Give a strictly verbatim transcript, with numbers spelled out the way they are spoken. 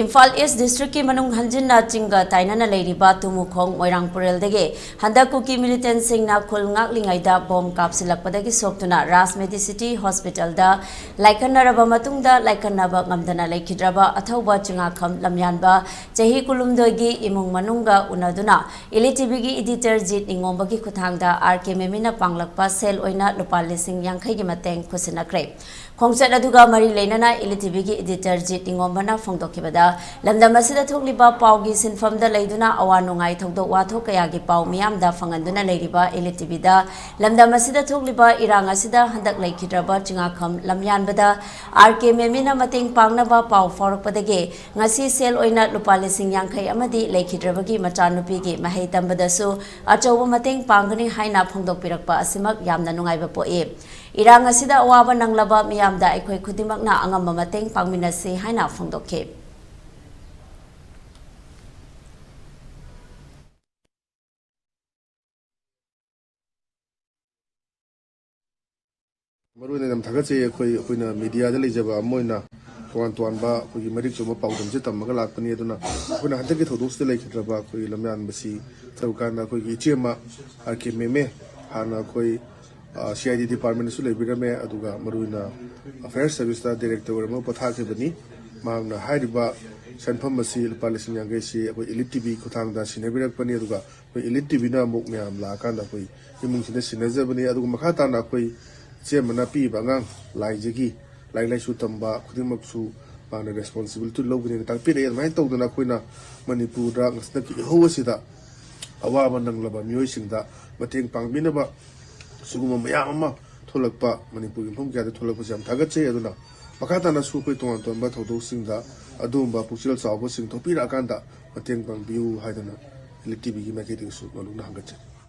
ꯏꯝꯐꯥꯜ ꯏꯁ ꯗꯤꯁꯇ꯭ꯔꯤꯛꯀꯤ ꯃꯅꯨꯡ ꯍꯟꯖꯤꯟꯅ ꯆꯤꯡꯒ ꯇꯥꯏꯅꯅ ꯂꯩꯔꯤꯕ ꯇꯨꯃꯨꯈꯣꯡ ꯃꯣꯏꯔꯥꯡ ꯄꯨꯔꯦꯜꯗꯒꯤ ꯍꯟꯗꯛ ꯀꯨꯀꯤ ꯃꯤꯂꯤꯇꯦꯟꯁꯤꯡꯅ ꯈꯨꯜ ꯉꯥꯛꯂꯤꯉꯩꯗ ꯕꯣꯝ ꯀꯥꯞꯁꯤꯜꯂꯛꯄꯗꯒꯤ ꯁꯣꯛꯇꯨꯅ ꯔꯥꯖ ꯃꯦꯗꯤꯁꯤꯇꯤ ꯍꯣꯁꯄꯤꯇꯥꯜꯗ ꯂꯥꯏꯀꯠꯅꯔꯕ ꯃꯇꯨꯡꯗ ꯂꯥꯏꯀꯠꯅꯕ ꯉꯝꯗꯅ ꯂꯩꯈꯤꯗ꯭ꯔꯕ ꯑꯊꯧꯕ ꯆꯤꯉꯥꯈꯝ ꯂꯝꯌꯥꯟꯕ ꯆꯍꯤ ꯀꯨꯟꯍꯨꯝꯗꯣꯏꯒꯤ ꯏꯃꯨꯡ ꯃꯅꯨꯡꯒ ꯎꯅꯗꯨꯅ ꯏꯂꯤ ꯇꯤꯚꯤꯒꯤ ꯏꯗꯤꯇꯔ ꯖꯤꯠ ꯅꯤꯉꯣꯝꯕꯒꯤ ꯈꯨꯠꯊꯥꯡꯗ ꯑꯥꯔ ꯀꯦ ꯃꯦꯃꯤꯅ ꯄꯥꯡꯂꯛꯄ ꯁꯦꯜ ꯑꯣꯏꯅ ꯂꯨꯄꯥ ꯂꯤꯁꯤꯡ ꯌꯥꯡꯈꯩꯒꯤ ꯃꯇꯦꯡ ꯈꯨꯠꯁꯤꯟꯅꯈ꯭ꯔꯦ꯫ ꯈꯣꯡꯆꯠ ꯑꯗꯨꯒ ꯃꯔꯤ ꯂꯩꯅꯅ ꯏꯂꯤ ꯇꯤꯚꯤꯒꯤ ꯏꯗꯤꯇꯔ ꯖꯤꯠ ꯅꯤꯉꯣꯝꯕꯅ ꯐꯣꯡꯗꯣꯛꯈꯤꯕꯗ, ꯂꯝꯗꯝ ꯑꯁꯤꯗ ꯊꯣꯛꯂꯤꯕ ꯄꯥꯎꯒꯤ ꯁꯤꯟꯐꯝꯗ ꯂꯩꯗꯨꯅ ꯑꯋꯥ ꯅꯨꯡꯉꯥꯏ ꯊꯧꯗꯣꯛ ꯋꯥꯊꯣꯛ ꯀꯌꯥꯒꯤ ꯄꯥꯎ ꯃꯤꯌꯥꯝꯗ ꯐꯪꯍꯟꯗꯨꯅ ꯂꯩꯔꯤꯕ ꯏꯂꯤ ꯇꯤꯚꯤꯗ ꯂꯝꯗꯝ ꯑꯁꯤꯗ ꯊꯣꯛꯂꯤꯕ ꯏꯔꯥꯡ ꯑꯁꯤꯗ ꯍꯟꯗꯛ ꯂꯩꯈꯤꯗ꯭ꯔꯕ ꯆꯤꯉꯥꯈꯝ ꯂꯝꯌꯥꯟꯕꯗ ꯑꯥꯔ ꯀꯦ ꯃꯦꯃꯤꯅ ꯃꯇꯦꯡ ꯄꯥꯡꯅꯕ ꯄꯥꯎ ꯐꯥꯎꯔꯛꯄꯗꯒꯤ ꯉꯁꯤ ꯁꯦꯜ ꯑꯣꯏꯅ ꯂꯨꯄꯥ ꯂꯤꯁꯤꯡ ꯌꯥꯡꯈꯩ ꯑꯃꯗꯤ ꯂꯩꯈꯤꯗ꯭ꯔꯕꯒꯤ ꯃꯆꯥꯅꯨꯄꯤꯒꯤ ꯃꯍꯩ ꯇꯝꯕꯗꯁꯨ ꯑꯆꯧꯕ ꯃꯇꯦꯡ ꯄꯥꯡꯒꯅꯤ ꯍꯥꯏꯅ ꯐꯣꯡꯗꯣꯛꯄꯤꯔꯛꯄ ꯑꯁꯤꯃꯛ ꯌꯥꯝꯅ ꯅꯨꯡꯉꯥꯏꯕ ꯄꯣꯛꯏ꯫ ꯏꯔꯥꯡ ꯑꯁꯤꯗ ꯑꯋꯥꯕ ꯅꯪꯂꯕ ꯃꯤꯌꯥꯝꯗ ꯑꯩꯈꯣꯏ ꯈꯨꯗꯤꯡꯃꯛꯅ ꯑꯉꯝꯕ ꯃꯇꯦꯡ ꯄꯥꯡꯃꯤꯟꯅꯁꯤ ꯍꯥꯏꯅ ꯐꯣꯡꯗꯣꯛꯈꯤ꯫ ꯃꯔꯨ ꯑꯣꯏꯅ ꯌꯥꯝ ꯊꯥꯒꯠꯆꯩ꯫ ꯑꯩꯈꯣꯏ, ꯑꯩꯈꯣꯏꯅ ꯃꯤꯗꯤꯌꯥꯗ ꯂꯩꯖꯕ ꯑꯃ ꯑꯣꯏꯅ ꯇꯣꯉꯥꯟ ꯇꯣꯉꯥꯟꯕ ꯑꯩꯈꯣꯏꯒꯤ ꯃꯔꯤꯛ ꯆꯨꯝꯕ ꯄꯥꯎꯗꯝꯁꯦ ꯇꯝꯃꯒ ꯂꯥꯛꯄꯅꯤ꯫ ꯑꯗꯨꯅ ꯑꯩꯈꯣꯏꯅ ꯍꯟꯗꯛꯀꯤ ꯊꯧꯗꯣꯛꯁꯤꯗ ꯂꯩꯈꯤꯗ꯭ꯔꯕ ꯑꯩꯈꯣꯏꯒꯤ ꯂꯝꯌꯥꯟꯕꯁꯤ ꯇꯧꯀꯥꯟꯗ ꯑꯩꯈꯣꯏꯒꯤ ꯏꯆꯦ ꯑꯃ, ꯑꯥꯔ ꯀꯦ ꯃꯦꯃꯦ, ꯍꯥꯟꯅ ꯑꯩꯈꯣꯏ, ꯑ, ꯁꯤ ꯑꯥꯏ ꯗꯤ ꯗꯤꯄꯥꯔꯠꯃꯦꯟꯗꯁꯨ ꯂꯩꯕꯤꯔꯝꯃꯦ, ꯑꯗꯨꯒ ꯃꯔꯨ ꯑꯣꯏꯅ ꯑꯐꯦꯌꯔꯁ ꯁꯔꯚꯤꯁꯇ ꯗꯥꯏꯔꯦꯛꯇꯔ ꯑꯣꯏꯔꯝꯃꯒ ꯄꯣꯊꯥꯈꯤꯕꯅꯤ꯫ ꯃꯍꯥꯛꯅ ꯍꯥꯏꯔꯤꯕ ꯁꯦꯟꯐꯝ ꯑꯁꯤ, ꯂꯨꯄꯥ ꯂꯤꯁꯤꯡ ꯌꯥꯡꯈꯩꯁꯤ, ꯑꯩꯈꯣꯏ ꯏꯂꯤꯠ ꯇꯤꯚꯤ ꯈꯨꯠꯊꯥꯡꯗ ꯁꯤꯟꯅꯕꯤꯔꯛꯄꯅꯤ꯫ ꯑꯗꯨꯒ ꯑꯩꯈꯣꯏ ꯏꯂꯤꯠ ꯇꯤꯚꯤꯅ ꯑꯃꯨꯛ ꯃꯌꯥꯝ ꯂꯥꯛꯑꯀꯥꯟꯗ ꯑꯩꯈꯣꯏ ꯏꯃꯨꯡꯁꯤꯗ ꯁꯤꯟꯅꯖꯕꯅꯤ꯫ ꯑꯗꯨꯒ ꯃꯈꯥ ꯇꯥꯅ ꯑꯩꯈꯣꯏ ꯏꯆꯦ ꯑꯃꯅ ꯄꯤꯛꯏꯕ ꯑꯉꯥꯡ ꯂꯥꯏꯖꯒꯤ ꯂꯥꯏꯔꯤꯛ ꯂꯥꯏꯁꯨ ꯇꯝꯕ ꯈꯨꯗꯤꯡꯃꯛꯁꯨ ꯃꯥꯅ ꯔꯦꯁꯄꯣꯟꯁꯤꯕꯤꯂꯤꯇꯤ ꯂꯧꯒꯅꯤꯅ ꯇꯥꯛꯄꯤꯔꯛꯑꯦ꯫ ꯑꯗꯨꯃꯥꯏꯅ ꯇꯧꯗꯅ ꯑꯩꯈꯣꯏꯅ ꯃꯅꯤꯄꯨꯔꯗ ꯍꯟꯗꯛꯀꯤ ꯏꯍꯧ ꯑꯁꯤꯗ ꯑꯋꯥꯕ ꯅꯪꯂꯕ ꯃꯤꯑꯣꯏꯁꯤꯡꯗ ꯃꯇꯦꯡ ꯄꯥꯡꯕꯤꯅꯕ ꯁꯤꯒꯨꯝꯕ ꯃꯌꯥꯝ ꯑꯃ ꯊꯣꯛꯂꯛꯄ, ꯃꯅꯤꯄꯨꯔꯒꯤ ꯃꯐꯝ ꯀꯌꯥꯗ ꯊꯣꯛꯂꯛꯄꯁꯤ ꯌꯥꯝ ꯊꯥꯒꯠꯆꯩ꯫ ꯑꯗꯨꯅ ꯃꯈꯥ ꯇꯥꯅꯁꯨ ꯑꯩꯈꯣꯏ ꯇꯣꯉꯥꯟ ꯇꯣꯉꯥꯟꯕ ꯊꯧꯗꯣꯛꯁꯤꯡꯗ ꯑꯗꯨꯒꯨꯝꯕ ꯄꯨꯛꯆꯦꯜ ꯆꯥꯎꯕꯁꯤꯡ ꯊꯣꯛꯄꯤꯔꯛꯑꯀꯥꯟꯗ ꯃꯇꯦꯡ ꯄꯥꯡꯕꯤꯌꯨ ꯍꯥꯏꯗꯅ ꯏꯂꯤꯠ ꯇꯤꯚꯤꯒꯤ ꯃꯥꯏꯀꯩꯗꯒꯤꯁꯨ ꯃꯂꯨꯛꯅ ꯍꯪꯒꯠꯆꯔꯤ꯫